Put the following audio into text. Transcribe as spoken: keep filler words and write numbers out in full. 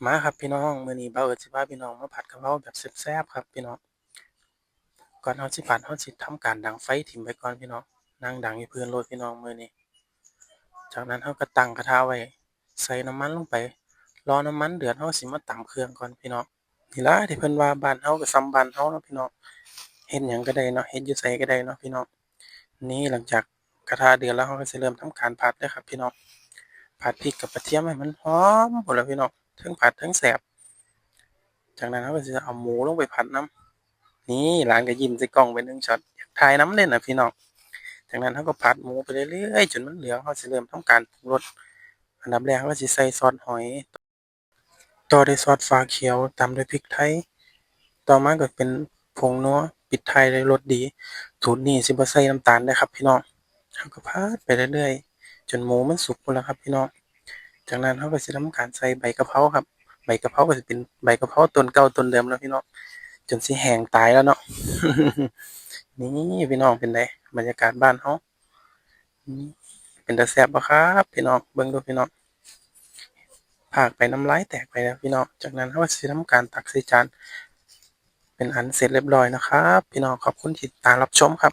มาครับพี่น้อง มื้อนี้บ่าวเอิร์ธสิพาพี่น้องมาผัดกะเพราแบบแซ่บๆครับพี่น้อง ก่อนเฮาสิผัด เฮาสิทำการดังไฟถิ่มไว้ก่อนพี่น้อง นั่งดังอยู่พื้นโลดพี่น้องมื้อนี้ จากนั้นเฮาก็ตั้งกระทะไว้ ใส่น้ำมันลงไป รอน้ำมันเดือด เฮาสิมาตำเครื่องก่อนพี่น้อง นี่ล่ะที่เพิ่นว่าบ้านเฮาก็ส่ำบ้านเฮาเนาะพี่น้อง เฮ็ดหยังก็ได้เนาะ เฮ็ดอยู่ไสก็ได้เนาะพี่น้อง นี่หลังจากกระทะเดือดแล้ว เฮาก็สิเริ่มทำการผัดเด้อครับพี่น้อง ผัดพริกกับกระเทียมให้มันหอมพุ้นล่ะพี่น้อง เทิงผัดเทิงแซ่บ จากนั้นเฮาก็สิเอาหมูลงไปผัดนำ นี่หลานก็ยิ้มใส่กล้องไปหนึ่งช็อต อยากถ่ายนำเล่นน่ะพี่น้อง จากนั้นเฮาก็ผัดหมูไปเรื่อยๆ จนมันเหลือง เฮาสิเริ่มทำการปรุงรส อันดับแรกเฮาก็สิใส่ซอสหอย ต่อด้วยซอสฟ้าเขียว ตามด้วยพริกไทย ต่อมาก็เป็นผงนัว ปิดท้ายด้วยรสดี สูตรนี้สิบ่ใส่น้ำตาลเด้อครับพี่น้อง เฮาก็ผัดไปเรื่อยๆ จนหมูมันสุกพุ้นล่ะครับพี่น้อง จากนั้นเฮาก็สิทำการใส่ใบกะเพราครับ ใบกะเพราก็สิเป็นใบกะเพราต้นเก่าต้นเดิมแล้วพี่น้อง จนสิแห้งตายแล้วเนาะ นี่พี่น้องเป็นไง บรรยากาศบ้านเฮา นี่เป็นตาแซ่บบ่ครับพี่น้อง เบิ่งดูพี่น้อง พากไปน้ำลายแตกไปแล้วพี่น้อง จากนั้นเฮาก็สิทำการตักใส่จาน เป็นอันเสร็จเรียบร้อยนะครับ พี่น้อง ขอบคุณที่ติดตามรับชมครับ